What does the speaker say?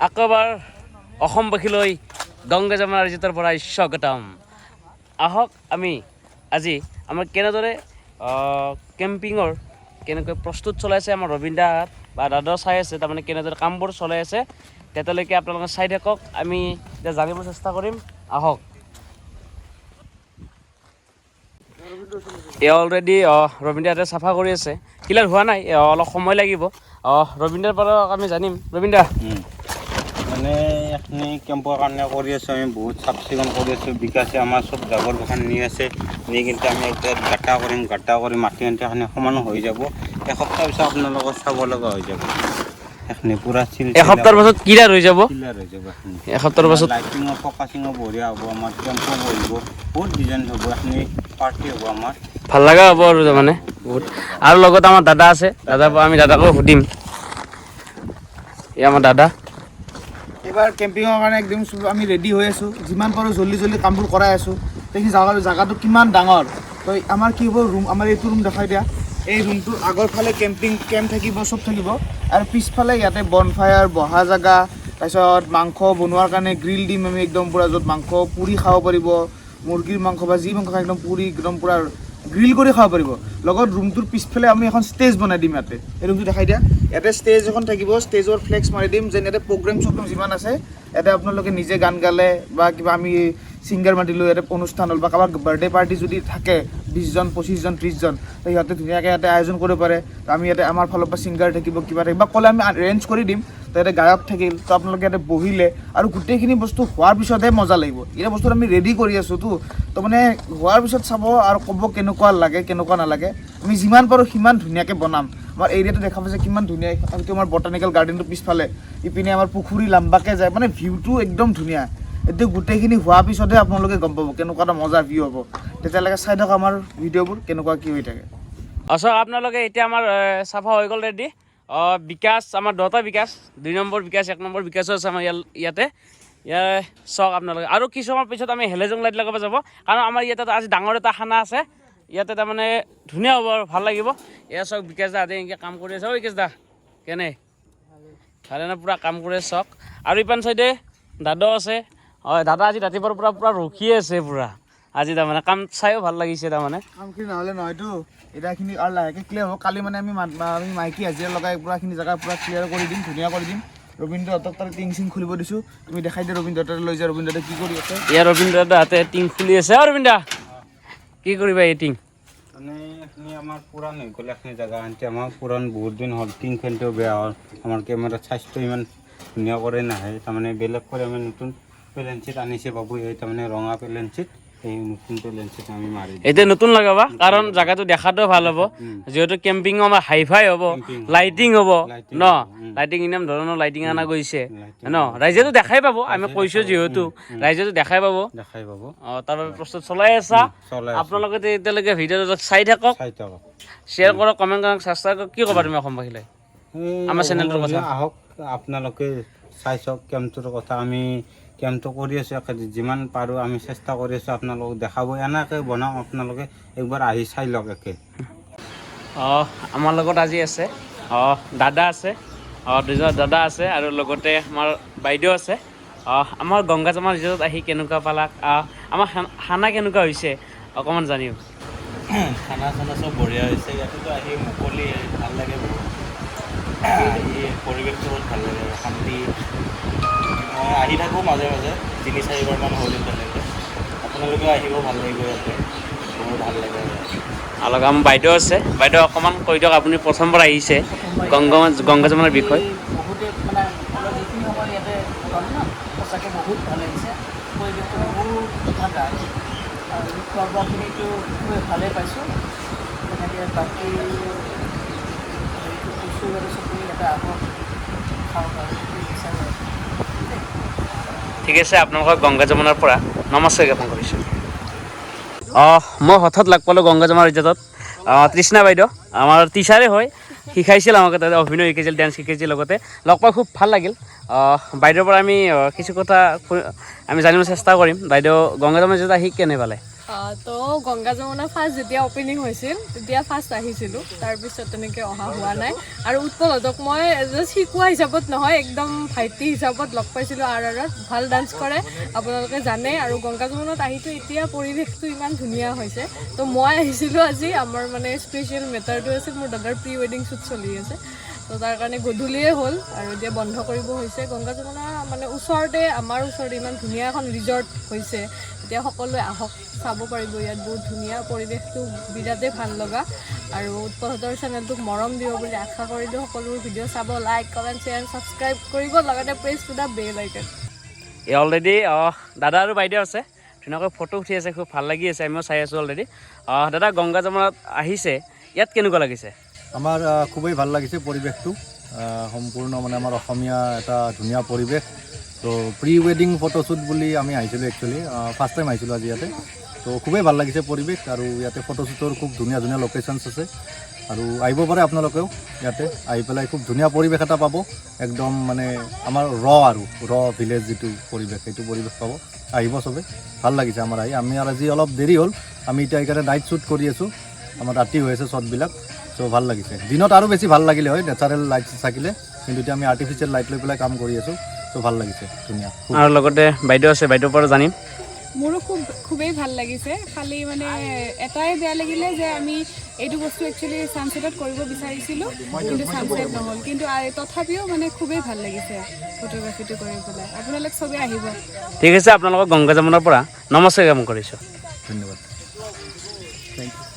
আকৌ এবাৰ অসমবাসীলৈ গংগা যমুনা ৰিজৰ্টৰ পৰা স্বাগতম। আহক, আমি আজি আমাৰ কেনেদৰে কেম্পিঙৰ কেনেকৈ প্ৰস্তুত চলাইছে, আমাৰ ৰবীন দাহঁত বা দাদাও চাই আছে, তাৰমানে কেনেদৰে কামবোৰ চলাই আছে, তেতিয়ালৈকে আপোনালোকে চাই থাকক। আমি এতিয়া জানিব চেষ্টা কৰিম। আহক। এয়া অলৰেডি ৰবীন দাহঁতে চাফা কৰি আছে। ক্লিয়াৰ হোৱা নাই, অলপ সময় লাগিব। ৰবীন দাৰ পৰা আমি জানিম। ৰবীন দা। মানে এইখিনি কেম্পৰ কাৰণে কৰি আছোঁ আমি, বহুত চাফ চিকুণ কৰি আছোঁ। বিকাশে আমাৰ চব জাবৰ বাখান নি আছে, নি কিন্তু আমি এতিয়া গাটা কৰিম। গাটা কৰি মাটি এইখিনি সমান হৈ যাব। এসপ্তাহ পিছত আপোনালোকৰ চাব লগা হৈ যাব। এইখিনি পূৰা চিল। এসপ্তাহৰ পাছত ক্লিয়াৰ হৈ যাব। ক্লিয়াৰ হৈ যাব এইখিনি। এসপ্তাহৰ পাছত। লাইটিঙৰ ফকাচিঙো বঢ়িয়া হ'ব, আমাৰ কেম্পো বহিব, বহুত ডিজাইন হ'ব, এইখিনি পাৰ্টি হ'ব আমাৰ। ভাল লগা হ'ব আৰু তাৰমানে বহুত। আৰু লগত আমাৰ দাদা আছে। দাদা, আমি দাদাকো সুধিম। এই আমাৰ দাদা। এইবাৰ কেম্পিঙৰ কাৰণে একদম চব আমি ৰেডি হৈ আছোঁ। যিমান পাৰোঁ জল্দি জল্দি কামবোৰ কৰাই আছোঁ। সেইখিনি জাগাটো কিমান ডাঙৰ। তো আমাৰ কি হ'ব, ৰুম আমাৰ এইটো ৰুম দেখাই দিয়া। এই ৰুমটোৰ আগৰ ফালে কেম্পিং কেম্প থাকিব, চব থাকিব আৰু পিছফালে ইয়াতে বনফায়াৰ বহা জেগা, তাৰপিছত মাংস বনোৱাৰ কাৰণে গ্ৰিল দিম আমি একদম পূৰা, য'ত মাংস পুৰি খাব পাৰিব, মুৰ্গীৰ মাংস বা যি মাংস খায়, একদম পুৰি একদম পূৰা গ্ৰিল কৰি খাব পাৰিব। লগত ৰুমটোৰ পিছফালে আমি এখন ষ্টেজ বনাই দিম ইয়াতে। এই ৰুমটো দেখাই দিয়া। ইয়াতে ষ্টেজ এখন থাকিব, ষ্টেজৰ ফ্লেক্স মাৰি দিম, যেন ইয়াতে প্ৰগ্ৰেম চগ্ৰেম যিমান আছে, ইয়াতে আপোনালোকে নিজে গান গালে বা কিবা আমি ছিংগাৰ মাতিলোঁ, ইয়াতে অনুষ্ঠান হ'ল বা কাৰোবাৰ বাৰ্থডে পাৰ্টি যদি থাকে, 20জন, 25জন, 30জন, তো সিহঁতে ধুনীয়াকৈ ইয়াতে আয়োজন কৰিব পাৰে। তো আমি ইয়াতে আমাৰ ফালৰ পৰা ছিংগাৰ থাকিব, কিবা থাকিব বা ক'লে আমি এৰেঞ্জ কৰি দিম। তো ইয়াতে গায়ক থাকিল, তো আপোনালোকে ইয়াতে বহিলে আৰু গোটেইখিনি বস্তু হোৱাৰ পিছতহে মজা লাগিব। এতিয়া বস্তুটো আমি ৰেডি কৰি আছোঁতো, তো মানে হোৱাৰ পিছত চাব আৰু ক'ব কেনেকুৱা লাগে, কেনেকুৱা নালাগে। আমি যিমান পাৰোঁ সিমান ধুনীয়াকৈ বনাম। আমাৰ এৰিয়াটো দেখা পাইছে কিমান ধুনীয়া। এইটো আমাৰ বটানিকেল গাৰ্ডেনটো পিছফালে, ইপিনে আমাৰ পুখুৰী লাম্বাকৈ যায়, মানে ভিউটো একদম ধুনীয়া। এতিয়া গোটেইখিনি হোৱাৰ পিছতহে আপোনালোকে গম পাব কেনেকুৱা এটা মজা ভিউ হ'ব। তেতিয়ালৈকে চাই থাকক আমাৰ ভিডিঅ'বোৰ কেনেকুৱা কি হৈ থাকে। চাওক আপোনালোকে, এতিয়া আমাৰ চাফা হৈ গ'ল, ৰেডি। বিকাশ, আমাৰ দুটা বিকাশ, 2 নম্বৰ বিকাশ, 1 নম্বৰ বিকাশো আছে আমাৰ ইয়াতে। ইয়াৰ চাওক আপোনালোকে, আৰু কিছুমান পিছত আমি হেলেজং লাইট লগাব যাব, কাৰণ আমাৰ ইয়াতে আজি ডাঙৰ এটা খানা আছে ইয়াতে। তাৰমানে ধুনীয়া হ'ব আৰু ভাল লাগিব। এয়া চাওক, বিকাশ দা এনেকৈ কাম কৰি আছে। অ' বিকাশ দা, কেনে? ভালে না? পূৰা কাম কৰি আছে চাওক। আৰু ইপান চাইডে দাদাও আছে। হয়, দাদা আজি ৰাতিপুৱাৰ পৰা পূৰা ৰখিয়ে আছে পূৰা আজি। তাৰমানে কাম চাইও ভাল লাগিছে তাৰমানে। কামখিনি নহ'লে নহয়তো। এতিয়াখিনি আৰু লাহেকৈ ক্লিয়াৰ হ'ব। কালি মানে আমি মাইকী হাজিৰা লগাই পূৰাখিনি জেগা পূৰা ক্লিয়াৰ কৰি দিম, ধুনীয়া কৰি দিম। ৰবীন্দ্ৰহঁতক তাতে টিং চিং খুলিব দিছোঁ। তুমি দেখাই দিয়া, ৰবীন্দ্ৰ তাতে লৈ যা, ৰবীন্দ্ৰহঁতে কি কৰি আছে। ইয়াৰ ৰবীন্দ্ৰ দাহঁতে টিং খুলি আছে। অ' ৰবীন্দ্ৰ, কি কৰিবা এই টিং? মানে এইখিনি আমাৰ পুৰাণ হৈ গ'ল। এইখিনি জেগা আনকি আমাৰ পুৰাণ বহুত দিন হ'ল, টিংখনটো বেয়া হ'ল। আমাৰ কেমেৰাৰ চাইজটো ইমান ধুনীয়া কৰে নাহে। তাৰমানে বেলেগ কৰি আমি নতুন পেলেঞ্চিত আনিছে বাবু। এই তাৰমানে ৰঙা পেলেঞ্চিত, এই নতুন পেলেঞ্চিত আমি মাৰি দিম। এতিয়া নতুন লগাবা, কাৰণ জেগাটো দেখাটো ভাল হ'ব। যিহেতু কেম্পিং আমাৰ হাই ফাই হ'ব, লাইটিং হ'ব। লাইটিং। ন লাইটিং, ইমান ধৰণৰ লাইটিং অনা গৈছে। ন ৰাইজেতো দেখাই পাব, আমি কৈছো যিহেতু ৰাইজেতো দেখাই পাব। দেখাই পাব। অঁ, তাৰ বাবে প্ৰস্তুত চলাই আছা। চলাই আছোঁ। আপোনালোকে এতিয়ালৈকে ভিডিঅ'টো চাই থাকক। চাই থাকক। শ্বেয়াৰ কৰক, কমেণ্ট কৰক, ছাবস্ক্ৰাইব কৰক। কি ক'বা তুমি অসমবাসীলৈ এই আমাৰ চেনেলটোৰ কথা? আহক, আপোনালোকে চাই চাওক কেম্পটোৰ কথা। আমি কেম্পটো কৰি আছোঁ একেদিন, যিমান পাৰোঁ আমি চেষ্টা কৰি আছোঁ আপোনালোকক দেখাব। এনেকৈ বনাওঁ, আপোনালোকে একবাৰ আহি চাই লওক একে। অঁ, আমাৰ লগত আজি আছে দাদা আছে, দুজন দাদা আছে আৰু লগতে আমাৰ বাইদেউ আছে। আমাৰ গংগা যমুনা ৰিজৰ্টত আহি কেনেকুৱা পালা, আমাৰ খানা কেনেকুৱা হৈছে, অকণমান জানিম। খানা চানা চব বঢ়িয়া হৈছে। ইয়াতেতো আহি মুকলি, ভাল লাগে বহুত। আহি পৰিৱেশটো বহুত ভাল লাগে আৰু শান্তি। মই আহি থাকোঁ মাজে মাজে, 3-4বাৰমান হ'ল এতিয়ালৈকে। আপোনালোকেও আহিব, ভাল লাগিব ইয়াতে, বৰ ভাল লাগে আৰু। আৰু লগত আমাৰ বাইদেউ আছে। বাইদেউ, অকণমান কৈ দিয়ক, আপুনি প্ৰথমবাৰ আহিছে, গংগা গংগা যমুনাৰ বিষয়। বহুতে মানে অলপ যিখিনি সময় ইয়াতে কটালোঁ ন, সঁচাকৈ বহুত ভাল লাগিছে। পৰিৱেশটো বহুত ঠাণ্ডা আৰু খোৱা বোৱাখিনিতো খুবেই ভালেই পাইছোঁ। তেনেকৈ বাকী হেৰিটো কৈছোঁ আৰু চবেই ইয়াতে আহক, খাওক আৰু সেইটোৱে বিচাৰোঁ আৰু। ঠিক আছে, আপোনালোকক গংগা যমুনাৰ পৰা নমস্কাৰ জ্ঞাপন কৰিছোঁ। মই হঠাৎ লগ পালোঁ গংগা যমুনা ৰিজৰ্টত তৃষ্ণা বাইদেউ। আমাৰ টিচাৰে হয়, শিকাইছিল আমাক তাতে, অভিনয় শিকাইছিল, ডেন্স শিকাইছিল। লগতে লগ পাই খুব ভাল লাগিল। বাইদেউৰ পৰা আমি কিছু কথা আমি জানিব চেষ্টা কৰিম। বাইদেউ, গংগা যমুনা ৰিজৰ্টত আহি কেনে পালে? তো গংগা যমুনা ফাৰ্ষ্ট যেতিয়া অ'পেনিং হৈছিল, তেতিয়া ফাৰ্ষ্ট আহিছিলোঁ। তাৰপিছত তেনেকৈ অহা হোৱা নাই। আৰু উৎপলহঁতক মই জাষ্ট শিকোৱা হিচাপত নহয়, একদম ভাইটি হিচাপত লগ পাইছিলোঁ আৰআৰত। ভাল ডান্স কৰে, আপোনালোকে জানে। আৰু গংগা যমুনাত আহিতো এতিয়া পৰিৱেশটো ইমান ধুনীয়া হৈছে। তো মই আহিছিলোঁ আজি, আমাৰ মানে স্পেচিয়েল মেটাৰটো আছিল, মোৰ দাদাৰ প্ৰি ৱেডিং শ্বুট চলি আছে। তো তাৰ কাৰণে গধূলিয়ে হ'ল আৰু এতিয়া বন্ধ কৰিব হৈছে। গংগা যমুনা মানে ওচৰতে, আমাৰ ওচৰতে ইমান ধুনীয়া এখন ৰিজৰ্ট হৈছে। এতিয়া সকলোৱে আহক, চাব পাৰিব। ইয়াত বহুত ধুনীয়া পৰিৱেশটো, বিৰাটেই ভাল লগা। আৰু উৎপলহঁতৰ চেনেলটোক মৰম দিব বুলি আশা কৰিলোঁ। সকলোবোৰ ভিডিঅ' চাব, লাইক, কমেণ্ট, শ্বেয়াৰ, ছাবস্ক্ৰাইব কৰিব, লগতে press to the bell icon. এই অলৰেডি দাদা আৰু বাইদেউ আছে, ধুনীয়াকৈ ফটো উঠি আছে, খুব ভাল লাগি আছে। আমিও চাই আছোঁ অলৰেডি। দাদা, গংগা যমুনাত আহিছে, ইয়াত কেনেকুৱা লাগিছে? আমাৰ খুবেই ভাল লাগিছে পৰিৱেশটো। সম্পূৰ্ণ মানে আমাৰ অসমীয়া এটা ধুনীয়া পৰিৱেশ। ত' প্ৰি ৱেডিং ফটোশ্বুট বুলি আমি আহিছিলোঁ। একচুৱেলি ফাৰ্ষ্ট টাইম আহিছিলোঁ আজি ইয়াতে। ত' খুবেই ভাল লাগিছে পৰিৱেশ আৰু ইয়াতে ফটোশ্বুটৰ খুব ধুনীয়া ধুনীয়া লোকেশ্যনছ আছে আৰু আহিব পাৰে আপোনালোকেও। ইয়াতে আহি পেলাই খুব ধুনীয়া পৰিৱেশ এটা পাব। একদম মানে আমাৰ আৰু ৰ ভিলেজ যিটো পৰিৱেশ, সেইটো পৰিৱেশ পাব। আহিব চবে, ভাল লাগিছে আমাৰ আহি। আমি আৰু আজি অলপ দেৰি হ'ল, আমি এতিয়া সেইকাৰণে নাইট শ্বুট কৰি আছোঁ। আমাৰ ৰাতি হৈ আছে শ্বটবিলাক। চ' ভাল লাগিছে। দিনত আৰু বেছি ভাল লাগিলে হয়, নেচাৰেল লাইট থাকিলে। কিন্তু এতিয়া আমি আৰ্টিফিচিয়েল লাইট লৈ পেলাই কাম কৰি আছোঁ। চ' ভাল লাগিছে, ধুনীয়া খুব। আৰু লগতে বাইদেউ আছে, বাইদেউৰ পৰা জানিম। মোৰো খুবেই ভাল লাগিছে। খালি মানে এটাই বেয়া লাগিলে যে আমি এইটো বস্তু একচুৱেলি ছানছেটত কৰিব বিচাৰিছিলোঁ, কিন্তু ছানছেট নহ'ল। কিন্তু তথাপিও মানে খুবেই ভাল লাগিছে ফটোগ্ৰাফীটো কৰি পেলাই। আপোনালোক চবেই আহিব। ঠিক আছে, আপোনালোকক গংগা যমুনাৰ পৰা নমস্কাৰ কাম কৰিছোঁ। ধন্যবাদ। Thank U.